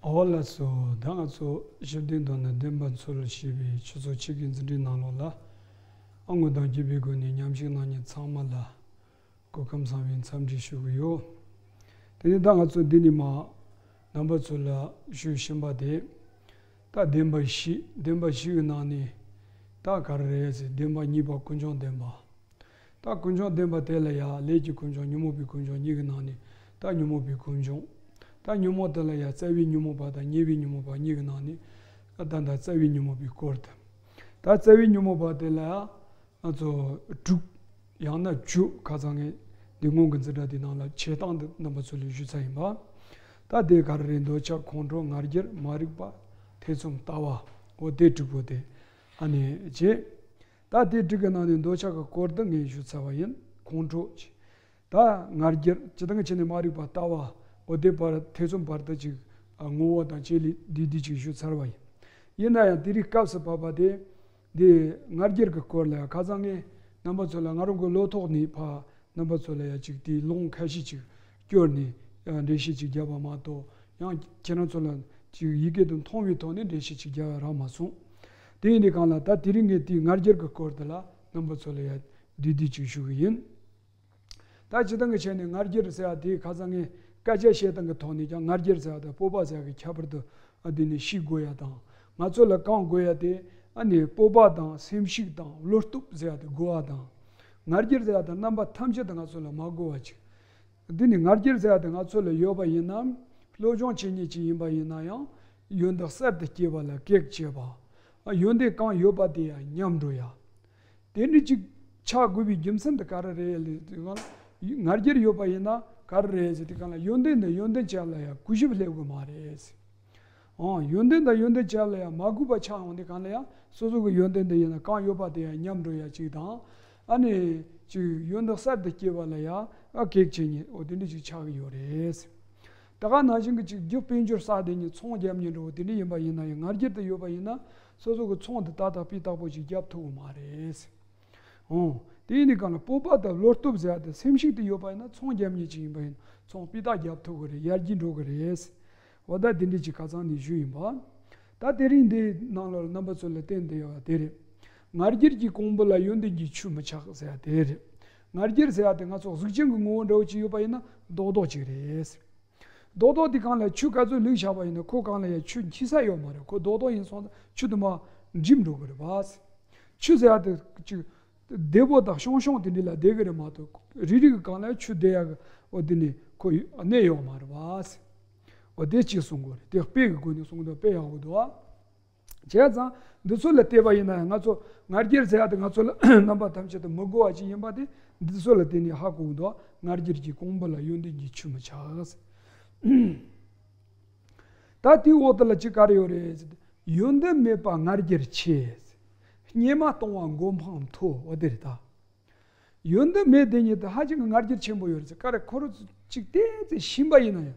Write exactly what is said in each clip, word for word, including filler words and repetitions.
ཨོ་ལགས་སོ། ད་ང་ཚོ་ཞི་བདེ་མདོར་ན་བདེན་པ་འཚོལ་ཞེས་པའི་ཆུ་ཚོད་གཅིག་གི་འཛིན་གྲྭའི་ནང་ལོགས་ལ་ཨ་ངོ་དང་རྒྱུད་པའི་སྒོ་ནས་མཉམ་ཞུགས་གནང་མཁན་ཚང་མ་ལ་སྐུ་ཁམས་བཟང་བའི་འཚམས་འདྲི་ཞུ་གི་ཡོད། དེ་ནས་ད་ང་ཚོ་འདི་ནས་མར་རྣམ་པ་ཚོ་ལ་ཞུ་བཞིན་པ་དེ། ད་བདེན་པ་བཞི། བདེན་པ་བཞི་གི་ནང་ནས་ད་ག་རེ་རེད་ཟེར། བདེན་པ་གཉིས་པ་ཀུན་འབྱུང་བདེན་པ། ད་ཀུན་འབྱུང་བདེན་པ་དེ་ལ་ཡང་ལས་ཀྱི་ཀུན་འབྱུང་ཉོན་མོངས་པའི་ཀུན་འབྱུང་གཉིས་ཀྱི་ནང་ནས་ད་ཉོན་མོངས་པའི་ཀུན་འབྱུང་། ད་ཉོན་མོངས་དེ་ལ་ཡང་རྩ་བའི་ཉོན་མོངས་པ་དང་ཉེ་བའི་ཉོན་མོངས་པ་གཉིས་ཀྱི་ནང་ནས་ད་ད་རྩ་བའི་ཉོན་མོངས་པའི་སྐོར་དེ། ད་རྩ་བའི་ཉོན་མོངས་པ་དེ་ལ་ཡང་ང་ཚོ་དྲུག་ཡང་ན་བཅུ་ཁ་ཚང་ངས་འདི་སྔོན་གྱི་འཛིན་གྲྭ་འདི་ནང་ལ་བྱེད་སྟངས་འདི་རྣམ་པ་ཚོ་ལ་ཞུས་ཚར་ཡིན་པ། ད་དེ་ག་རེ་རེད། འདོད་ཆགས། ཁོང་ཁྲོ། ང་རྒྱལ། མ་རིག་པ། ཐེ་ཚོམ། ལྟ་བ། འོ་དེ་དྲུག་པོ་དེ་ཨ་ནི་བྱེད། ད་དེ་དྲུག་གི་ནང་ནས་འདོད་ཆགས་ཀྱི་སྐོར་དེ་ངས་ཞུས་ཚར་བ་ཡིན། ཁོང་ཁྲོ་ཅིག་ད་ང་རྒྱལ་ཇི་ལྟར་ངས་བྱས་ནས་མ་རིག་པ་ལྟ་བ། འོ་དེ་བར་ཐེ་ཚོམ་བར་དུ་ཅིག་ཨ་ངོ་བོ་དང་བཅས་ལས་འདི་འདི་ཅིག་ཞུས་ཚར་བ་ཡིན། ཡིན་ན་ཡང་དེ་རིང་སྐབས་སུ་བབ་པ་དེ་འདི་ང་རྒྱལ་གྱི་སྐོར་ལ་ཡང་ཁ་སང་ངས་རྣམ་པ་ཚོ་ལ་ང་རང་གི་བློ་ཐོག་ནས་ཕ་རྣམ་པ་ཚོ་ལ་ཡང་ཅིག་དེའི་ལུང་ཁ་ཤས་ཅིག་སྐྱོར་ནས་ཡང་འགྲེལ་བཤད་ཅིག་བརྒྱབ་པ་མ་གཏོགས། ཡང་ཁྱེད་རང་ཚོ་ལ་ཅིག་ཡི་གེ་དུ་མཐོང་བའི་ཐོག་ནས་འགྲེལ་བཤད་ཅིག་བརྒྱབ་ཡ་རག་མ་སོང་། དེ་ཡིན་དུས་གང་ལ་ད་དེ་རིང་ངས་དེའི་ང་རྒྱལ་གྱི་སྐོར་དེ་ལ་རྣམ་པ་ཚོ་ལ་ཡང་བསྡུས་བསྡུས་ཅིག་ཞུ་གི་ཡིན། ད་སྤྱིར་བཏང་གི་ཆ་ནས་ང་རྒྱལ་ཟེར་བ་དེ་ཁ་སང་ངས་སྐད་ཆ་བཤད་སྟངས་ཀྱི་ཐོག་ནས་ཀྱང་ང་རྒྱལ་ཟེར་བ་དང་སྤོབས་པ་ཟེར་བ་གི་ཁྱད་པར་དུ་ཨ་དེ་ནས་ཤེས་དགོས་ཡ་དང་། ང་ཚོ་ལ་གང་དགོས་ཡ་དེ་ཨ་ནི་སྤོབས་པ་དང་སེམས་ཤུགས་དང་བློ་སྟོབས་ཟེར་བ་དེ་དགོས་བ་དང་། ང་རྒྱལ་ཟེར་བ་དང་རྣམ་པ་ཐམས་ཅད་དུ་ང་ཚོ་ལ་མ་དགོས་པ་ཅིག་འདི་ནི་ང་རྒྱལ་ཟེར་བ་དེ་ང་ཚོ་ལ་ཡོད་པ་ཡིན་ན། སློབ་སྦྱོང་བྱེད་མཁན་ཅིག་ཡིན་པ་ཡིན་ན་ཡང་ཡོན་ཏན་གསར་དུ་སྐྱེ་བ་ལ་གེགས་བྱེད་པ། ཨ་ཡོན་ཏན་གང་ཡོད་པ་དེ་ཡང་ཉམས་འགྲོ་ཡ། དེ་འདྲ་ཅིག་ཆགས་དགོས་པའི་རྒྱུ་མཚན་དེ་ག་རེ་རེད་ལབ་དུས་གང་ལ། ང་རྒྱལ་ཡོད་པ་ཡིན་ན་ག་རེ་རེད་ཟེར་དུས་གང་ལ་ཡོན་ཏན་དང་ཡོན་ཏན་ཅན་ལ་ཡང་གུས་ཞབས་སླེབས་དགོས་མ་རེད། ཨང་ཡོན་ཏན་དང་ཡོན་ཏན་ཅན་ལ་ཡང་མ་གུས་པ་ཆགས་ཡོང་དུས་གང་ལ་ཡང་སོ་སོ་གི་ཡོན་ཏན་དེ་ཡིན་ན་གང་ཡོད་པ་དེ་ཡང་ཉམས་འགྲོ་ཡ་ཅིག་དང་། ཨ་ནི་ཅིག་ཡོན་ཏན་གསར་དུ་སྐྱེ་བ་ལ་ཡང་ཨ་གེགས་བྱེད་མཁན་འོ་དེ་འདྲ་ཅིག་ཆགས་ཀྱི་ཡོད་རེད། ད་ག་ནང་བཞིན་གྱི་ཅིག་རྒྱུ་དཔལ་འབྱོར་བསགས་བསྡད་མཁན་ཚོང་རྒྱབ་མཁན་འདྲ་བོ་དེ་འདྲ་ཡིན་པ་ཡིན་ན་ཡང་ང་རྒྱལ་དུ་ཡོད་པ་ཡིན་ན་སོ་སོ་གི་ཚོང་དེ་ཏག་ཏག་སྤུས་དག་པོ་ཅིག་རྒྱབ་ཐུབ་ཀྱི་མ་རེད། ཨོ། དེ་ཡིན་དུས་གང་ལ་སྤོབས་པ་དང་བློ་སྟོབས་ཟེར་ཡ་དེ་སེམས་ཤུགས་དེ་ཡོད་པ་ཡིན་ན་ཚོང་རྒྱབ་མཁན་ཅིག་ཡིན་པ་ཡིན་ན་ཚོང་སྤུས་དག་རྒྱབ་ཐུབ་ཀྱི་རེད། ཡར་རྒྱས་འགྲོ་གི་རེད། འོ་ད་དེ་འདྲ་ཅིག་ཁ་སང་ནས་ཞུས་ཡིན་པ། ད་དེ་རིང་འདིའི་ནང་ལ་རྣམ་པ་ཚོ་ལ་བསྟན་བསྡད་ཡོད་པ་དེ་རེད། ང་རྒྱལ་གྱི་ཀོང་བུ་ལ་ཡོན་ཏན་གྱི་ཆུ་མི་ཆགས་ཟེར་ཡ་དེ་རེད། ང་རྒྱལ་ཟེར་ཡ་དེ་ང་ཚོ་གཟུགས་ཅན་གྱི་ངོ་བོ་འདྲ་བོ་ཅིག་ཡོད་པ་ཡིན་ན་རྡོག་རྡོག་ཅིག་རེད། རྡོག་རྡོག་དེ་གང་ལ་ཆུ་ག་ཚོད་བླུགས་བཞག་པ་ཡིན་ན་ཁོ་གང་ལ་ཡང་ཆུ་འཁྱིལ་ས་ཡོད་མ་རེད། ཁོ་རྡོག་རྡོག་ཡིན་སོང་ཙང་ཆུ་དེ་མར་འགྲིབ་འགྲོ་གི་རེད་པ། ཆུ་ཟེར་ཡ་དེ་ཅིག་བདེ་པོ་དང་ཤོང་ཤོང་དེ་འདྲ་ལ་བསྡད་གི་རེད་མ་གཏོགས་རིལ་རིལ་གི་གང་ལ་ཆུ་བསྡད་ཡ་གི་འོ་དེ་ནི་ཁོ་གནས་ཡོད་མ་རེད་པ། འོ་དེ་གཅིག་གསུང་དགོས་རེད། དེ་དཔེ་གི་སྒོ་ནས་གསུང་དུས་དཔེ་ཡག་པོ་འདུག་ཨ། བྱས་ཙང་འདི་ཚོ་ལ་བལྟས་པ་ཡིན་ན་ཡང་ང་ཚོ་ང་རྒྱལ་ཟེར་ཡ་དེ་ང་ཚོ་ལ་རྣམ་པ་ཐམས་ཅད་དུ་མི་དགོས་པ་ཅིག་ཡིན་པ་དེ་འདི་ཚོ་ལ་བརྟེན་ནས་ཧ་གོ་གི་འདུག་ང་རྒྱལ་གྱི་ཀོང་བུ་ལ་ཡོན་ཏན་གྱི་ཆུ་མི་ཆགས། ད་དེའི་འོག་ཏུ་ལ་ཅི་ག་རེ་ཡོད་རེད་ཟེར་ཏེ། ཡོན་ཏན་མེད་པ་ང་རྒྱལ་ཆེ། སྙེ་མ་གཏོང་བ་མགོ་འཕང་མཐོ། འོ་དེ་རེད་ད། ཡོན་ཏན་མེད་དེ་ཉིད་དུ་ཧ་ཅང་གི་ང་རྒྱལ་ཆེན་པོ་ཡོད་རེད་ཟེར། ག་རེ་ཁོ་རང་ཚོ་ཅིག་བལྟས་ཚེ་ཞིམ་པ་ཡིན་ན་ཡང་།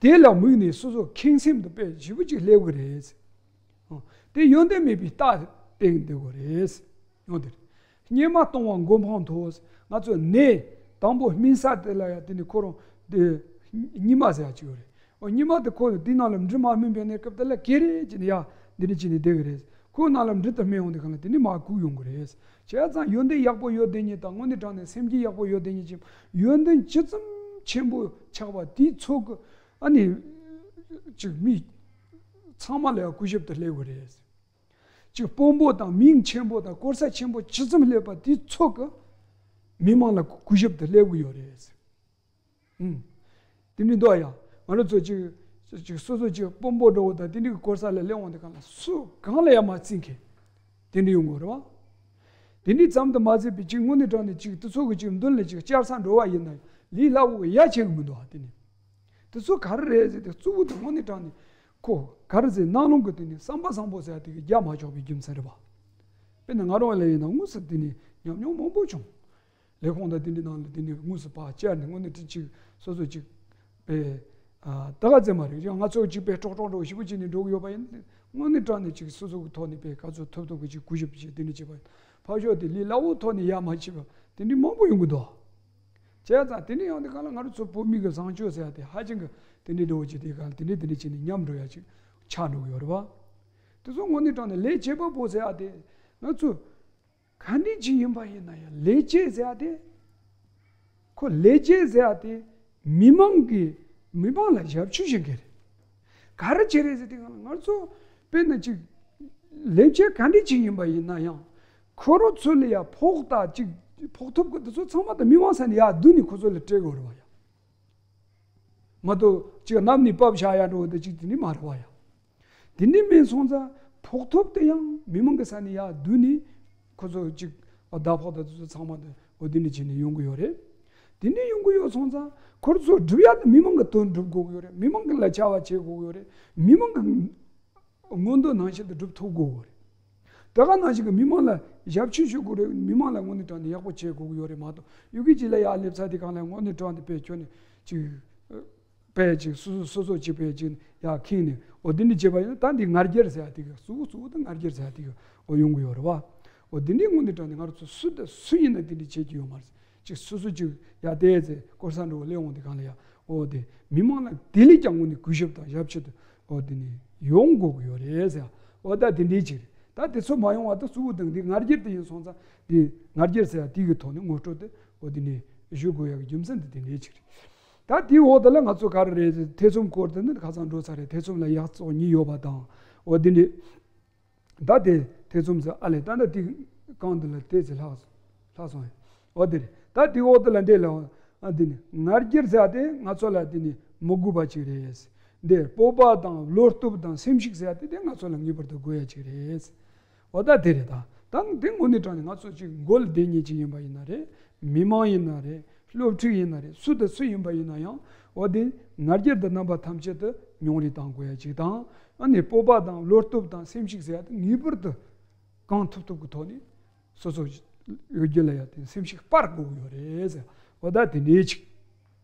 དེ་ལ་དམིགས་ནས་སོ་སོ་ཁེངས་སེམས་དུ་དཔེ་ཞེ་པོ་ཅིག་སླེབས་ཀྱི་རེད་ཟེར། ཨོ། དེ་ཡོན་ཏན་མེད་པའི་རྟགས་བསྟན་བསྡད་དགོས་རེད། ཡོང་དེ་རེད། སྙེ་མ་གཏོང་བ་མགོ་འཕང་མཐོ། ང་ཚོ་ནས་དང་པོ་སྨིན་ས་དེ་ལ་ཡང་དེ་ནི་ཁོ་རང་དེ་སྙེ་མ་ཟེར་ཡ་ཅིག་ཡོད་རེད། ཨོ་སྙེ་མ་དེ་ཁོ་དེ་ནང་ལ་འབྲུ་མ་སྨིན་པའི་གནས་སྐབས་དེ་ལ་ཀེ་རེ་ཅིག་ནི་ཡ་འདི་ནི་ཅིག་ནི་བསྡད་ཀྱི་རེད། ཁོ་ནང་ལ་འབྲུ་དེ་སྨིན་ཡོང་དུས་གང་ལ་དེ་ནི་མར་ཁུག་ཡོང་གི་རེད། བྱས་ཙང་ཡོན་ཏན་ཡག་པོ་ཡོད་དེ་ཉིད་དང་དངོས་གནས་དྲང་གནས་སེམས་རྒྱུད་ཡག་པོ་ཡོད་དེ་ཉིད་ཀྱི་ཡོན་ཏན་ཇི་ཙམ་ཆེན་པོ་ཆགས་པ་དེའི་ཚོད་ཀྱི་ཨ་ནི་ཅིག་མི་ཚང་མ་ལ་ཡང་གུས་ཞབས་དེ་སླེབས་ཀྱི་རེད། ཅིག་དཔོན་པོ་དང་མིང་ཆེན་པོ་དང་སྐོར་ས་ཆེན་པོ་ཇི་ཙམ་སླེབས་པ་དེའི་ཚོད་ཀྱི་མི་མང་ལ་གུས་ཞབས་དེ་སླེབས་ཀྱི་ཡོད་རེད། ཨུམ། དེ་འདྲ་འདུག་ཡ། ང་རང་ཚོ་ཅིག་ཅིག་སོ་སོ་ཅིག་དཔོན་པོ་འདྲ་བོ་དང་དེ་འདྲ་གི་སྐོར་ས་ལ་སླེབས་འོང་དུས་གང་ལ་སུ་གང་ལ་ཡང་མ་བརྩི་མཁན་དེ་འདྲ་ཡོང་གི་རེད་བ། དེ་འདྲ་ཙམ་དུ་མ་ཟད་པའི་ཅིག་དངོས་གནས་དྲང་གནས་ཅིག་དེ་ཚོ་གི་ཅིག་མདུན་ལ་ཅིག་བཅར་ས་འགྲོ་བ་ཡིན་ན་ལས་སླ་བོ་གི་ཡ་བྱེད་གི་མི་འདུག་ཨ། དེ་ནི་དེ་ཚོ་ག་རེ་རེད་ཟེར་ཏེ་གཙོ་བོ་དེ་དངོས་གནས་དྲང་གནས་ཁོ་ག་རེ་ཟེར་ནང་ལོགས་གི་དེ་ནི་བསམ་པ་བཟང་པོ་ཟེར་ཡ་དེ་གི་རྒྱ་མ་ཆོག་པའི་རྒྱུ་མཚན་རེད་བ། དཔེར་ན་ང་རང་ལ་ཡིན་ན་དངོས་སུ་དེ་ནི་ཉམས་མྱོང་མང་པོ་བྱུང་། ལས་ཁུངས་དང་དེ་འདྲའི་ནང་ལ་དེ་ནི་དངོས་སུ་ཕར་བཅར་ནས་དངོས་གནས་དྲིན་ཅིག་སོ་སོ་ཅིག་པའི་ད་ག་ཚད་མ་རེད་ཡང་ང་ཚོ་ཅིག་པའི་ཀྲོག་ཀྲོག་འགྲོ་ཞིབ་པོ་བྱས་ནས་འགྲོ་གི་ཡོད་པ་ཡིན། དངོས་གནས་དྲང་གནས་ཅིག་སོ་སོ་གི་ཐོག་ནས་པའི་ག་ཚོད་ཐུབ་ཐུབ་ཀྱི་ཅིག་གུས་ཞབས་བྱས་དེ་འདྲ་བྱས་པ་ཡིན། ཕར་ཕྱོགས་དེ་ལས་སླ་བོ་ཐོག་ནས་ཡ་མ་བྱས་པ་དེ་འདྲའི་མང་པོ་ཡོང་གི་འདུག་བྱས་ཙང་དེ་ནས་ཡང་དེ་ག་ལ་ང་རང་ཚོ་བོད་མི་གི་བཟང་སྤྱོད་ཟེར་ཡ་དེ་ཧ་ཅང་གི་ དེ་འདྲའི་འགྲོ་བ་ཅིག་དེ་ག་དེ་འདྲའི་དེ་འདྲའི་བྱས་ནས་ཉམས་འགྲོ་ཡ་ཅིག་ཆགས་འགྲོ་གི་ཡོད་རེད་བ། དེ་ཚོ་དངོས་གནས་དྲང་གནས་ལས་བྱེད་པ་པོ་ཟེར་ཡ་དེ་ང་ཚོ་ག་འདྲ་ཅིག་ཡིན་པ་ཡིན་ན་ཡང་ལས་བྱེད་ཟེར་ཡ་དེ། ཁོ་ལས་བྱེད་ཟེར་ཡ་དེ་མི་མང་གི་མི་མང་ལ་ཞབས་ཞུ་བྱེད་མཁན་རེད། ག་རེ་བྱེད་རེད་ཟེར་དུས་ང་ཚོ་དཔེར་ན་ཅིག་ལས་བྱེད་ག་འདྲ་ཅིག་ཡིན་པ་ཡིན་ན་ཡང་ཁོ་རང་ཚོ་ལ་ཡ་ཕོགས་དང་ཅིག་ཕོགས་ཐོབ་ཀྱི་དེ་ཚོ་ཚང་མ་དང་མི་མང་ས་ནས་ཡར་བསྡུས་ནས་ཁོ་ཚོ་ལ་སྤྲད་དགོས་རེད་བ་ཡ། མ་གཏོགས་ཅིག་གནམ་ནས་བབས་བཞག་ཡ་འགྲོ་བ་དེ་ཅིག་དེ་འདྲ་མ་རེད་བ་ཡ། དེ་འདྲ་མིན་སོང་ཙང་ཕོགས་ཐོབ་དེ་ཡང་མི་མང་གི་ས་ནས་ཡར་བསྡུས་ནས་ཁོ་ཚོ་ཅིག་ཟླ་ཕོགས་དང་དེ་ཚོ་ཚང་མ་དེ་འོ་དེ་འདྲ་བྱས་ནས་ཡོང་གི་ཡོད་རེད། དེ་འདྲ་ཡོང་གི་ཡོད་སོང་ཙང་ཁོ་ཚོ་སྒྲུབ་ཡ་དེ་མི་མང་གི་དོན་སྒྲུབ་དགོས་ཀྱི་ཡོད་རེད། མི་མང་གི་ལ་བྱ་བ་བྱེད་དགོས་ཀྱི་ཡོད་རེད། མི་མང་གི་མངོན་འདོད་ནང་བཞིན་དུ་སྒྲུབ་ཐུབ་དགོས་ཀྱི་ཡོད་རེད། དེ་ག་ནང་བཞིན་གྱི་མི་མང་ལ་ཞབས་ཕྱི་ཞུ་དགོས་རེད། མི་མང་ལ་དངོས་གནས་དྲང་གནས་ཡག་པོ་བྱེད་དགོས་ཀྱི་ཡོད་རེད་མ་གཏོགས་ཡུལ་གྱི་ཅིག་ལ་ཡར་སླེབས་ཚར་དུས་སྒང་ལ་དངོས་གནས་དྲང་གནས་དཔེ་ཁྱོད་ནི་ཅིག་དཔེ་ཅིག་སོ་སོ་སོ་སོ་ཅིག་དཔེ་ཅིག་ཡར་ཁེངས་ནས་འོ་འདི་འདྲ་བྱས་པ་ཡིན་ན་ད་འདི་ང་རྒྱལ་ཟེར་ཡ་དེ་གི་གཙོ་བོ་གཙོ་བོ་ད་ང་རྒྱལ་ཟེར་ཡ་དེ་གི་འོ་ཡོང་གི་ཡོད་རེད་བ། འོ་འདི་འདྲའི་དངོས་གནས་དྲང་གནས་ང་རང་ཚོ་སུ་དང་སུ་ཡིན་ན་འདི་འདྲ་བྱེད་ཀྱི་ཡོད་མ་རེད། ཅིག་སོ་སོ་ཅིག་ཡར་བལྟས་ཚེ་སྐོར་ས་འགྲོ་སླེབས་འོང་དུས་སྒང་ལ་ཡ་འོ་དེ་མི་མང་ལ་དེ་ལས་ཀྱང་དངོས་གནས་གུས་ཞབས་དང་ཞབས་ཕྱི་དང་འོ་དེ་ནི་ཡོང་དགོས་ཀྱི་ཡོད་རེད་ཟེར། འོ་ད་དེ་འདྲའི་ཅིག་རེད། ད་དེ་ཚོ་མ་ཡོང་བ་ད་གཙོ་བོ་དང་དེ་ང་རྒྱལ་དེ་ཡིན་སོང་ཙང་དེ་ང་རྒྱལ་ཟེར་ཡ་དེ་གི་ཐོག་ནས་ངོ་སྤྲོད་དེ་འོ་དེ་ནི་ཞུ་དགོས་ཡ་གི་རྒྱུ་མཚན་དེ་དེ་འདྲའི་ཅིག་རེད། ད་དེའི་འོག་དེ་ལ་ང་ཚོ་ག་རེ་རེད་ཟེར་ཐེ་ཚོམ་སྐོར་དེ་ནི་ཁ་སང་འགྲོ་ཚར་རེད། ཐེ་ཚོམ་ལ་ཡག་བཙོག་གཉིས་ཡོད་པ་དང་འོ་དེ་འདྲའི། ད་དེ་ཐེ་ཚོམ་ཟེར་ཨ་ལས་ད་ལྟ་དེ་གང་དུ་ལ་དེ་ཚེ་ལྷག་ལྷག་སོང་ཡ། འོ་དེ་རེད། ད་དེ་འོག་དེ་ལ་འདྲེ་ལ་ཨ་དེ་ནི་ང་རྒྱལ་ཟེར་དེ་ང་ཚོ་ལ་དེ་ནི་མི་དགོས་པ་ཅིག་རེད། འདི་སྤོབས་པ་དང་བློ་སྟོབས་དང་སེམས་ཤུགས་ཟེར་དེ་དེ་ང་ཚོ་ལ་ངེས་པར་དུ་དགོས་ཡ་ཅིག་རེད། འོ་ད་དེ་རེད། ད་ད་དེ་དངོས་གནས་དྲང་ནས་ང་ཚོ་ཅིག་མགོ་ལ་བསྡད་མཁན་ཅིག་ཡིན་པ་ཡིན་ན་རེད། མི་མང་ཡིན་ན་རེད། སློབ་ཕྲུག་ཡིན་ན་རེད། སུ་དང་སུ་ཡིན་པ་ཡིན་ན་ཡང་འོ་དེ་ང་རྒྱལ་དང་རྣམ་པ་ཐམས་ཅད་དུ་མྱོང་རེ་བཏང་དགོས་ཡ་ཅིག་དང་། ཨ་ནི་སྤོབས་པ་དང་བློ་སྟོབས་དང་སེམས་ཤུགས་ཟེར་ཡ་དེ་ངེས་པར་དུ་གང་ཐུབ་ཐུབ་ཀྱི་ཐོག་ནས་སོ་སོ་ཡོད་རྒྱུ་ལ་ཡ་དེ་སེམས་ཤུགས་སྤར་དགོས་ཀྱི་ཡོད་རེད་ཟེར། འོ་ད་དེ་འདྲའི་ཅིག་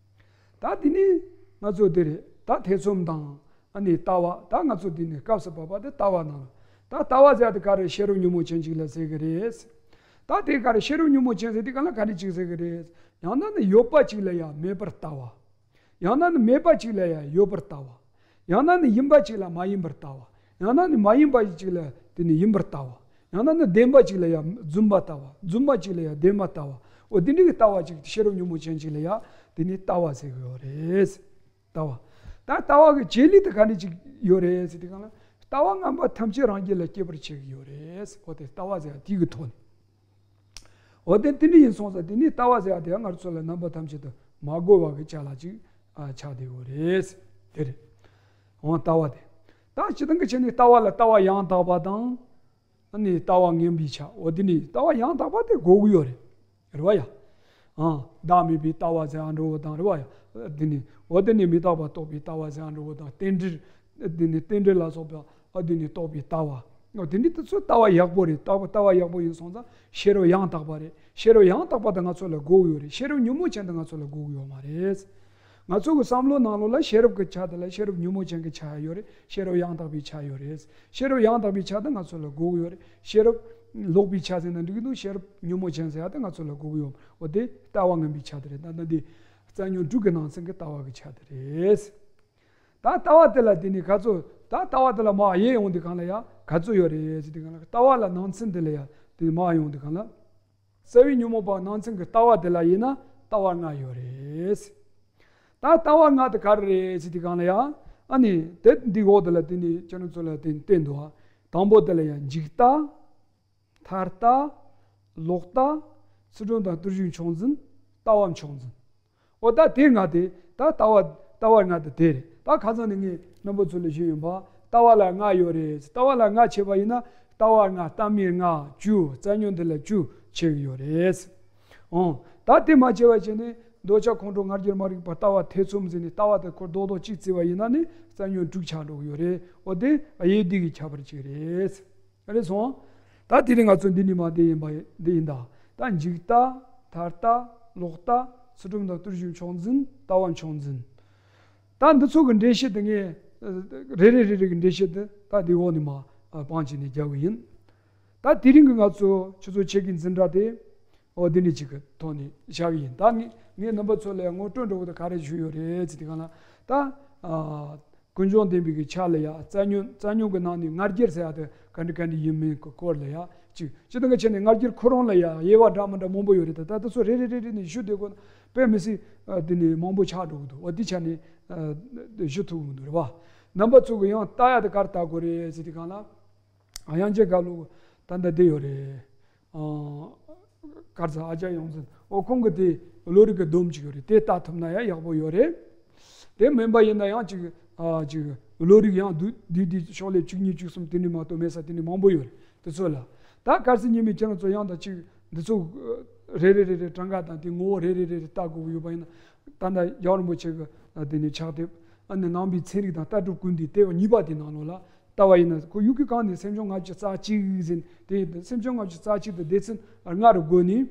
ད་དེ་ནས་ང་ཚོ་དེ་རེད། ད་ཐེ་ཚོམ་དང་ཨ་ནི་ལྟ་བ། ད་ང་ཚོ་དེ་ནས་སྐབས་སུ་བབ་པ་དེ་ལྟ་བ་ནང་ལ། ད་ལྟ་བ་ཟེར་ཡ་དེ་ག་རེ་ཤེས་རབ་ཉོན་མོངས་ཅན་ཅིག་ལ་ཟེར་གི་རེད། ད་དེ་ག་རེ་ཤེས་རབ་ཉོན་མོངས་ཅན་ཟེར་དེ་ག་ལ་ག་རེ་ཅིག་ཟེར་གི་རེད། ཡང་ན་ནི་ཡོད་པ་ཅིག་ལ་ཡང་མེད་པར་ལྟ་བ། ཡང་ན་ནི་མེད་པ་ཅིག་ལ་ཡང་ཡོད་པར་ལྟ་བ། ཡང་ན་ནི་ཡིན་པ་ཅིག་ལ་མ་ཡིན་པར་ལྟ་བ། ཡང་ན་ནི་མ་ཡིན་པ་ཅིག་ལ་དེ་ནི་ཡིན་པར་ལྟ་བ། ཡང་ན་ནི་བདེན་པ་ཅིག་ལ་ཡང་རྫུན་པ་ལྟ་བ། རྫུན་པ་ཅིག་ལ་ཡང་བདེན་པ་ལྟ་བ། འོ་དེ་འདྲའི་གི་ལྟ་བ་ཅིག་ཤེས་རབ་ཉོན་མོངས་ཅན་ཅིག་ལ་ཡང་དེ་ནི་ལྟ་བ་ཟེར་གི་ཡོད་རེད། ལྟ་བ། ད་ལྟ་བ་གི་བྱེད་ལས་དེ་ག་འདྲ་ཅིག་ཡོད་རེད་ཟེར་དུས་སྒང་ལ། ལྟ་བ་ངན་པ་ཐམས་ཅད་རང་རྒྱུད་ལ་སྐྱེ་བར་བྱེད་ཀྱི་ཡོད་རེད། འོ་དེ་ལྟ་བ་ཟེར་ཡ་དེ་གི་ཐོག་ནས། འོ་དེ་དེ་འདྲ་ཡིན་སོང་ཙང་དེ་ནི་ལྟ་བ་ཟེར་ཡ་དེ་ང་ཚོ་ལ་རྣམ་པ་ཐམས་ཅད་དུ་མ་གོ་བ་གི་ཅ་ལག་ཅིག་ཨ་ཆགས་བསྡད་ཡོད་རེད། དེ་རེད། འོ་ལྟ་བ་དེ། ད་སྤྱིར་བཏང་གི་ཆ་ནས་ལྟ་བ་ལ་ལྟ་བ་ཡང་དག་པ་དང་། ཨ་ནི་ལྟ་བ་ངན་པའི་ཆ། འོ་དེ་ནི་ལྟ་བ་ཡང་དག་པ་དེ་དགོས་ཀྱི་ཡོད་རེད། རེད་བ་ཡ། ཨང་། བདག་མེད་པའི་ལྟ་བ་ཟེར་ཡ་འགྲོ་བོ་དང་རེད་བ་ཡ། དེ་ནི་འོ་དེ་ནི་མི་རྟག་པ་རྟོགས་པའི་ལྟ་བ་ཟེར་ཡ་འགྲོ་བོ་དང་རྟེན་འབྲེལ། དེ་ནི་རྟེན་འབྲེལ་ལ་སོགས་པ་ཨ་དེ་ནི་རྟོགས་པའི་ལྟ་བ། འོ་དེ་འདྲའི་དེ་ཚོ་ལྟ་བ་ཡག་པོ་རེད། ལྟ་བ་ལྟ་བ་ཡག་པོ་ཡིན་སོང་ཙང་ཤེས་རབ་ཡང་དག་པ་རེད། ཤེས་རབ་ཡང་དག་པ་དེ་ང་ཚོ་ལ་དགོས་ཀྱི་ཡོད་རེད། ཤེས་རབ་ཉོན་མོངས་ཅན་དེ་ང་ཚོ་ལ་དགོས་ཀྱི་ཡོད་མ་རེད། ང་ཚོ་གི་བསམ་བློ་ནང་ལོགས་ལ་ཤེས་རབ་ཀྱི་ཆ་དེ་ལ་ཤེས་རབ་ཉོན་མོངས་ཅན་གྱི་ཆ་ཡོད་རེད། ཤེས་རབ་ཡང་དག་པའི་ཆ་ཡོད་རེད། ཤེས་རབ་ཡང་དག་པའི་ཆ་དེ་ང་ཚོ་ལ་དགོས་ཀྱི་ཡོད་རེད། ཤེས་རབ་ལོག་པའི་ཆ་ཟེར་ན་འགྲིག་གི་འདུག་ཤེས་རབ་ཉོན་མོངས་ཅན་ཟེར་ཡ་དེ་ང་ཚོ་ལ་དགོས་ཀྱི་ཡོད་མ་རེད། འོ་དེ་ལྟ་བ་ངན་པའི་ཆ་དེ་རེད། ད་ལྟ་འདི་རྩ་ཉོན་དྲུག་གི་ནང་ཚན་གྱི་ལྟ་བ་གི་ཆ་དེ་རེད། ད་ལྟ་བ་དེ་ལ་དེ་ནི་ག་ཚོད། ད་ལྟ་བ་དེ་ལ་མར་དབྱེ་ཡོང་དུས་སྒང་ལ་ཡ་ག་ཚོད་ཡོད་རེད་ཟེར་དུས་སྒང་ལ། ལྟ་བ་ལ་ནང་ཚན་དེ་ལ་ཡ་དེ་ནི་མར་ཡོང་དུས་སྒང་ལ། རྩ་བའི་ཉོན་མོངས་པ་ནང་ཚན་གྱི་ལྟ་བ་དེ་ལ་དབྱེ་ན་ལྟ་བ་ལྔ་ཡོད་རེད། ད་ལྟ་བ་ལྔ་དེ་ག་རེ་རེད་ཟེར་དུས་སྒང་ལ་ཡ། ཨ་ནི་དེ་འདི་འོག་དེ་ལ་དེ་ནི་ཁྱེད་རང་ཚོ་ལ་དེ་བསྟན་འདུག་ཨ། དང་པོ་དེ་ལ་ཡ་འཇིག་ལྟ། མཐའ་ལྟ། ལོག་ལྟ། ཚུལ་ཁྲིམས་དང་བརྟུལ་ཞུགས་མཆོག་འཛིན། ལྟ་བ་མཆོག་འཛིན། འོ་ད་དེ་ལྔ་དེ་ད་ལྟ་བ་ལྟ་བ་ལྔ་དེ་དེ་རེད། ད་ཁ་སང་ནས་ངས་རྣམ་པ་ཚོ་ལ་ཞུས་ཡིན་པ། ལྟ་བ་ལ་ལྔ་ཡོད་རེད། ལྟ་བ་ལ་ལྔ་ཕྱེ་བ་ཡིན་ན་ལྟ་བ་ལྔ། ལྟ་མིན་ལྔ་བཅུ། རྩ་ཉོན་དེ་ལ་བཅུ་ཕྱེ་གི་ཡོད་རེད། འོང་། ད་དེ་མ་ཕྱེ་བ་བྱས་ནས་འདོད་ཆགས་ཁོང་ཁྲོ་ང་རྒྱལ་མ་རིག་པ་ལྟ་བ་ཐེ་ཚོམ་ཟེར་ནས་ལྟ་བ་དེ་ཁོ་རྡོག་རྡོག་གཅིག་བརྩི་བ་ཡིན་ན་ནི་རྩ་ཉོན་དྲུག་ཆགས་འགྲོ་གི་ཡོད་རེད། འོ་དེ་དབྱེ་བསྡུ་གི་ཁྱད་པར་གཅིག་རེད། རེད་སོང་། ད་དེ་རིང་ང་ཚོ་འདི་ནས་མར་འདི་ཡིན་པ་འདི་ཡིན་ད། ད་འཇིག་ལྟ། མཐའ་ལྟ། ལོག་ལྟ། ཚུལ་ཁྲིམས་དང་བརྟུལ་ཞུགས་མཆོག་འཛིན། ལྟ་བ་མཆོག་འཛིན། ད་འདི་ཚོ་གི་འགྲེལ་བཤད་དེ་ངས་རེ་རེ་རེ་རེ་གི་འགྲེལ་བཤད་དེ་ད་འདི་འོག་ནས་མར་སྤང་བྱས་ནས་རྒྱག་གི་ཡིན། ད་དེ་རིང་གི་ང་ཚོ་ཆུ་ཚོད་ཕྱེད་ཀའི་འཛིན་གྲྭ་དེ་འོ་འདི་ནས་ཅིག་གི་ཐོག་ནས་བཞག་གི་ཡིན། ད་ངས་ངས་རྣམ་པ་ཚོ་ལ་ངོ་སྤྲོད་འདྲ་བོ་དེ་ག་རེ་ཞུས་ཡོད་རེད་ཟེར་དུས་སྒང་ལ། ད་ ཨ། ཀུན་འབྱུང་བསྟན་པའི་གི་ཆ་ལ་ཡ་རྩ་ཉོན། རྩ་ཉོན་གྱི་ནང་ནས་ང་རྒྱལ་ཟེར་ཡ་དེ་ག་འདྲ་ག་འདྲ་ཡིན་མིན་གྱི་སྐོར་ལ་ཡ་གཅིག་སྤྱིར་བཏང་གི་ཆ་ནས་ང་རྒྱལ་ཁོ་རང་ལ་ཡ་དབྱེ་བ་འདྲ་མི་འདྲ་མང་པོ་ཡོད་རེད། ད་ད་དེ་ཚོ་རེ་རེ་རེ་རེ་ནས་ཞུ་བསྡད་དགོས་ན་དཔེ་མི་སྲིད་ཨ་དེ་ནས་མང་པོ་ཆགས་འགྲོ་གི་འདུག་འོ་དེ་ཆ་ནས་ཨ་ཞུ་ཐུབ་གི་མི་འདུག་རེད་པ། རྣམ་པ་ཚོ་གི་ཡང་ལྟ་ཡ་དེ་ག་རེ་ལྟ་དགོས་རེད་ཟེར་དུས་སྒང་ལ། ཨ། དབྱངས་ཅན་དགའ་ལོ་ད་ལྟ་བསྡད་ཡོད་རེད། ཨ། ག་རེ་ཟེར། ཨ་ཅག་ཡོངས་འཛིན། འོ་ཁོང་གི་དེ་བློ་རིག་གི་སྡོམ་ཅིག་ཡོད་རེད། དེ་ལྟ་ཐུབ་ན་ཡང་ཡག་པོ་ཡོད་རེད། དེ་མིན་པ་ཡིན་ན་ཡང་ཅིག་ཨ། ཅིག་བློ་རིག་ཡང་བསྡུས་བསྡུས་བསྡུས་ཤོག་ལྷེ་བཅུ་གཉིས་བཅུ་གསུམ་དེ་འདྲ་མ་གཏོགས་མེད་ས་དེ་འདྲ་མང་པོ་ཡོད་རེད། དེ་ཚོ་ལ་ད་གལ་སྲིད་ཉི་མའི་ཁྱེད་རང་ཚོ་ཡང་ད་ཅིག་འདི་ཚོ་རེ་རེ་རེ་རེ་གྲངས་ཀ་དང་དེ་ངོ་བོ་རེ་རེ་རེ་རེ་ལྟ་དགོས་ཀྱི་ཡོད་པ་ཡིན་ན། ད་ལྟ་རྒྱལ་བ་རིན་པོ་ཆེ་གི་དེ་ནས་ཕྱག་དེབ། ཨ་ནི་ནང་པའི་ཚན་རིག་དང་ལྟ་གྲུབ་ཀུན་བཏུས་དེབ་གཉིས་པ་དེ་ནང་ལོགས་ལ་ལྟ་བ་ཡིན་ན། ཁོ་ཡུལ་གྱི་གང་ནས་སེམས་བྱུང་ལྔ་བཅུ་རྩ་གཅིག་ཟེར་ནས། དེ་སེམས་བྱུང་ལྔ་བཅུ་རྩ་གཅིག་དེ་སྡེ་ཚན་ལྔ་རུ་བགོས་ནས།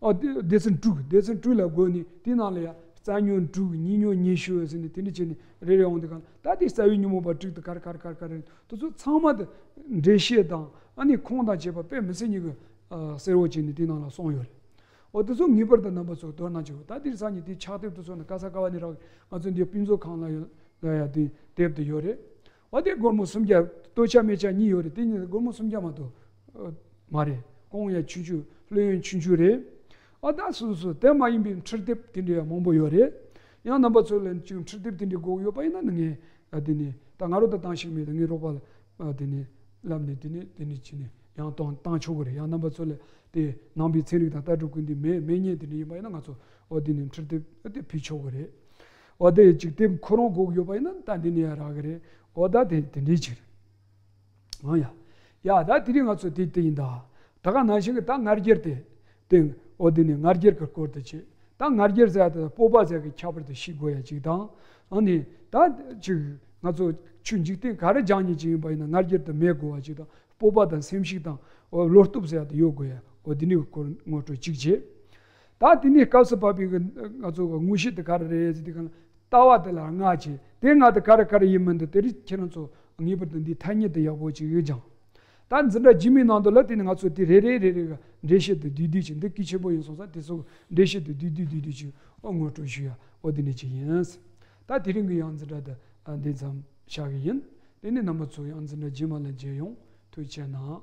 ཨོ་དེ་སྡེ་ཚན་དྲུག་སྡེ་ཚན་དྲུག་ལ་བགོས་ནས། དེ་ནང་ལ་ཡང་རྩ་ཉོན་དྲུག་གཉིས་ཉོན་ཉི་ཤུ་ཟེར་ནས་དེ་འདྲ་བྱས་ནས་རེ་རེ་འོང་དུས་སྒང་ལ། ད་དེ་རྩ་བའི་ཉོན་མོངས་པ་དྲུག་དེ་ག་རེ་ག་རེ་ག་རེ་ག་རེ་རེད། དེ་ཚོ་ཚང་མ་དེ་འགྲེལ་བཤད་དང་ཨ་ནི་ཁུངས་དང་བཅས་པ་དཔེ་མི་སྲིད་ཉིད་ཀྱི་ཨ་གསལ་བོ་བྱས་ནས་དེ་ནང་ལ་གསུངས་ཡོད་རེད། འོ་དེ་ཚོ་ངེས་པར་དུ་རྣམ་པ་ཚོ་དོ་སྣང་བྱེད་དགོས། ད་དེ་རིང་སང་ཉིན་དེའི་ཕྱག་དེབ་དེ་ཚོ་ནི་ག་ས་ག་བ་ནས་རག་གི། ང་ཚོ་འདི་ཕུན་ཚོགས་ཁང་ལ་ཡོད་ལ་ཡ་དེ་དེབ་དེ་ཡོད་རེད། འོ་དེ་སྒོར་མོ་སུམ་བརྒྱ། སྟོད་ཆ་སྨད་ཆ་གཉིས་ཡོད་རེད། དེ་གཉིས་སྒོར་མོ་སུམ་བརྒྱ་མ་གཏོགས་ཨ་མ་རེད། གོང་ཡ་ཆུང་ཆུང་། ལྷོད་ཡོན་ཆུང་ཆུང་རེད། ཨ་ད་སོ་སོ་དེ་མ་ཡིན་པའི་འཕྲུལ་དེབ་དེ་འདྲ་ཡང་མང་པོ་ཡོད་རེད། ཡང་རྣམ་པ་ཚོ་ལ་ཅིག་འཕྲུལ་དེབ་དེ་འདྲ་དགོས་ཡོད་པ་ཡིན་ན་ནི་ངས་ཨ་དེ་ནས་ད་ང་རང་ད་བཏང་ཤེས་མེད། ད་ངའི་རོགས་པ་ལ་ཨ་དེ་ནས་ལབ་ནས་དེ་ནས་དེ་ནས་བྱས་ནས་ཡང་བཏང་བཏང་ཆོག་གི་རེད། ཡང་རྣམ་པ་ཚོ་ལ་དེ་ནང་པའི་ཚན་རིག་དང་ལྟ་གྲུབ་ཀུན་བཏུས་མེད་མེད་མཁན་དེ་འདྲ་ཡིན་པ་ཡིན་ན། ང་ཚོ་འོ་དེ་ནས་འཕྲུལ་དེབ་དེ་ཕུལ་ཆོག་གི་རེད། འོ་དེ་ཅིག་དེབ་ཁོ་རང་དགོས་ཀྱི་ཡོད་པ་ཡིན་ན་ད་འདི་ནས་ཡང་རག་གི་རེད། འོ་ད་དེ་དེ་འདྲའི་ཅིག་རེད། ཨང་ཡ། ཡ་ད་དེ་རིང་ང་ཚོ་དེ་དེ་ཡིན་ད། ད་ག་ནང་བཞིན་གྱི་ད་ང་རྒྱལ་དེ། དེ་འོ་དེ་ནས་ང་རྒྱལ་གྱི་སྐོར་དུ་བྱེད། ད་ང་རྒྱལ་ཟེར་ཡ་དེ་སྤོབས་པ་ཟེར་གི་ཁྱད་པར་དུ་ཤེས་དགོས་ཡ་ཅིག་དང་། ཨ་ནི་ད་ཅིག་ང་ཚོ་ཆོས་འཇིག་རྟེན་ག་རེ་སྦྱང་མཁན་ཅིག་ཡིན་པ་ཡིན་ན་ང་རྒྱལ་དེ་མེད་དགོས་པ་ཅིག་དང་། སྤོབས་པ་དང་སེམས་ཤུགས་དང་། འོ་བློ་སྟོབས་ཟེར་ཡ་དེ་ཡོད་དགོས་ཡ། འོ་དེ་ནི་སྐོར་ངོ་སྤྲོད་ཅིག་བྱེད། ད་དེ་ནས་སྐབས་སུ་བབས་པའི་གི་ང་ཚོ་གི་དངོས་གཞི་དེ་ག་རེ་རེད་ཟེར་དུས་གང་ལ། ལྟ་བ་དེ་ལ་ལྔ་བྱས། དེ་ལྔ་དེ་ག་རེ་ག་རེ་ཡིན་མིན་དེ་དེ་རིགས་ཁྱེད་རང་ཚོ་ངེས་པར་དུ་འདིའི་ཐ་སྙད་དེ་ཡག་པོ་ཅིག་སྦྱང་། ད་འཛིན་གྲྭ་རྗེས་མའི་ནང་དུ་ལ་དེ་ནི་ང་ཚོ་དེ་རེ་རེ་རེ་རེ་གི་འགྲེལ་བཤད་དེ་བསྡུས་བསྡུས་ཅིག་འདི་གལ་ཆེན་པོ་ཡིན་སོང་ཙང་དེ་ཚོ་འགྲེལ་བཤད་དེ་བསྡུས་བསྡུས་བསྡུས་བསྡུས་ཅིག་ཨོ་ངོ་སྤྲོད་ཞུ་ཡ། ཨོ་དེ་ནས་ཅིག་ཡིན། ད་དེ་རིང་གི་ཡང་འཛིན་གྲྭ་དེ་ཨ་འདི་ཙམ་བཞག་གི་ཡིན། དེ་ནས་རྣམ་པ་ཚོ་ཡང་འཛིན་གྲྭ་རྗེས་མ་ལ་མཇལ་ཡོང་། ཐུགས་རྗེ་གནང་།